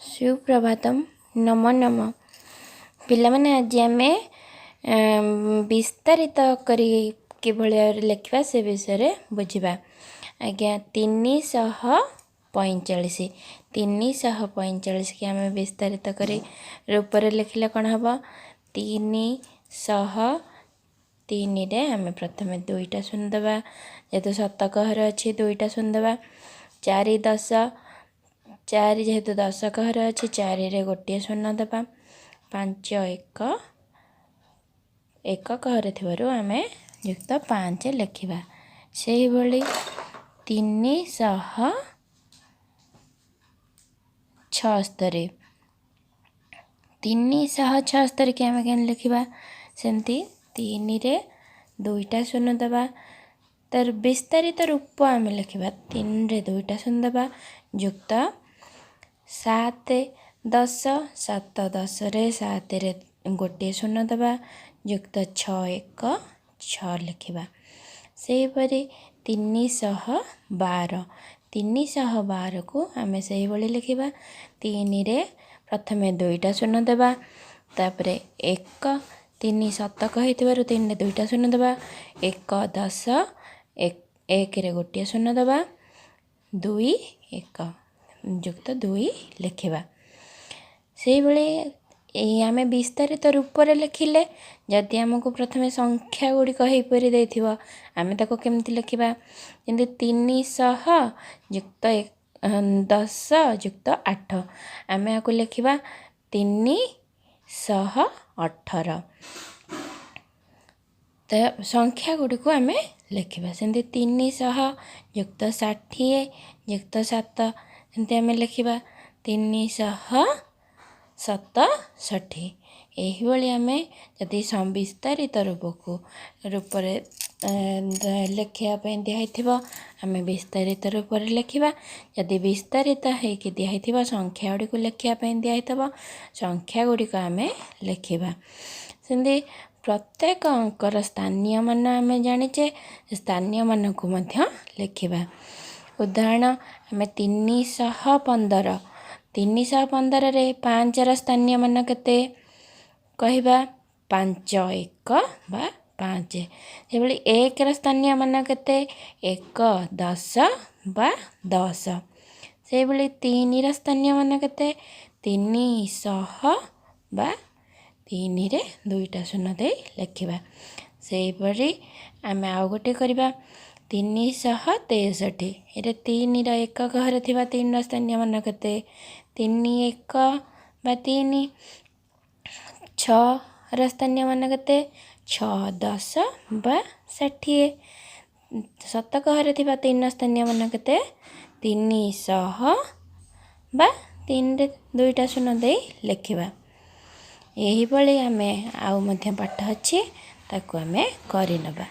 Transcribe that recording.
ସୁପ୍ରଭାତମ, ନମ ନମ ପିଲାମାନେ। ଆଜି ଆମେ ବିସ୍ତାରିତ କରି କିଭଳି ଭାବରେ ଲେଖିବା ସେ ବିଷୟରେ ବୁଝିବା। ଆଜ୍ଞା, 345, 345କି ଆମେ ବିସ୍ତାରିତ କରି ରୂପରେ ଲେଖିଲେ କ'ଣ ହେବ? 303ରେ ଆମେ ପ୍ରଥମେ ଦୁଇଟା ଶୂନ ଦେବା। ଯେହେତୁ ଶତକ ଘରେ ଅଛି, ଦୁଇଟା ଶୂନ ଦେବା। ଚାରି ଦଶ ଚାରି, ଯେହେତୁ ଦଶକ ଘରେ ଅଛି, ଚାରିରେ ଗୋଟିଏ ଶୂନ ଦେବା। ପାଞ୍ଚ ଏକ, ଏକକ ଘରେ ଥିବାରୁ ଆମେ ଯୁକ୍ତ ପାଞ୍ଚ ଲେଖିବା। ସେହିଭଳି 376, 376କି ଆମେ କେମିତି ଲେଖିବା? ସେମିତି ତିନିରେ ଦୁଇଟା ଶୂନ ଦେବା। ତାର ବିସ୍ତାରିତ ରୂପ ଆମେ ଲେଖିବା, ତିନିରେ ଦୁଇଟା ଶୂନ ଦେବା, ଯୁକ୍ତ ସାତ ଦଶ, ସାତ ଦଶରେ ସାତରେ ଗୋଟିଏ ଶୂନ ଦେବା, ଯୁକ୍ତ ଛଅ ଏକ ଛଅ ଲେଖିବା। ସେହିପରି 312, 312କୁ ଆମେ ସେହିଭଳି ଲେଖିବା। ତିନିରେ ପ୍ରଥମେ ଦୁଇଟା ଶୂନ ଦେବା, ତାପରେ ଏକ, ତିନି ଶତକ ହେଇଥିବାରୁ ତିନିରେ ଦୁଇଟା ଶୂନ ଦେବା, ଏକ ଦଶ, ଏକରେ ଗୋଟିଏ ଶୂନ ଦେବା, ଦୁଇ ଏକ, ଯୁକ୍ତ ଦୁଇ ଲେଖିବା। ସେଇଭଳି ଏଇ ଆମେ ବିସ୍ତାରିତ ରୂପରେ ଲେଖିଲେ, ଯଦି ଆମକୁ ପ୍ରଥମେ ସଂଖ୍ୟା ଗୁଡ଼ିକ ଏହିପରି ଦେଇଥିବ, ଆମେ ତାକୁ କେମିତି ଲେଖିବା? ଯେମିତି 300 ଯୁକ୍ତ ଦଶ ଯୁକ୍ତ ଆଠ, ଆମେ ଏହାକୁ ଲେଖିବା 318। ତ ସଂଖ୍ୟା ଗୁଡ଼ିକୁ ଆମେ ଲେଖିବା। ସେମିତି 300 ଯୁକ୍ତ 60 ଯୁକ୍ତ ସାତ, ସେମିତି ଆମେ ଲେଖିବା 367। ଏହିଭଳି ଆମେ ଯଦି ବିସ୍ତାରିତ ରୂପରେ ଲେଖିବା ପାଇଁ ଦିଆହେଇଥିବ, ଆମେ ବିସ୍ତାରିତ ରୂପରେ ଲେଖିବା। ଯଦି ବିସ୍ତାରିତ ହେଇକି ଦିଆହେଇଥିବ, ସଂଖ୍ୟା ଗୁଡ଼ିକୁ ଲେଖିବା ପାଇଁ ଦିଆହେଇଥିବ, ସଂଖ୍ୟା ଗୁଡ଼ିକ ଆମେ ଲେଖିବା। ସେମିତି ପ୍ରତ୍ୟେକ ଅଙ୍କର ସ୍ଥାନୀୟ ମାନ ଆମେ ଜାଣିଛେ, ସ୍ଥାନୀୟ ମାନକୁ ମଧ୍ୟ ଲେଖିବା। ଉଦାହରଣ, ଆମେ 315, 315ରେ ପାଞ୍ଚର ସ୍ଥାନୀୟ ମାନ କେତେ କହିବା? ପାଞ୍ଚ ଏକ ବା ପାଞ୍ଚ। ସେଭଳି ଏକର ସ୍ଥାନୀୟ ମାନ କେତେ? ଏକ ଦଶ ବା 10। ସେହିଭଳି ତିନିର ସ୍ଥାନୀୟ ମାନ କେତେ? 300 ବା ତିନିରେ ଦୁଇଟା ଶୂନ ଦେଇ ଲେଖିବା। ସେହିପରି ଆମେ ଆଉ ଗୋଟେ କରିବା, 363। ଏରେ ତିନିର ଏକକ ଘରେ ଥିବା ତିନିର ସ୍ଥାନୀୟ ମାନ କେତେ? ତିନି ଏକ ବା ତିନି। ଛଅର ସ୍ଥାନୀୟ ମାନ କେତେ? ଛଅ ଦଶ ବା 60। ଶତକ ଘରେ ଥିବା ତିନିର ସ୍ଥାନୀୟ ମାନ କେତେ? 300 ବା ତିନିରେ ଦୁଇଟା ଶୂନ ଦେଇ ଲେଖିବା। ଏହିଭଳି ଆମେ ଆଉ ମଧ୍ୟ ପାଠ ଅଛି, ତାକୁ ଆମେ କରିନେବା।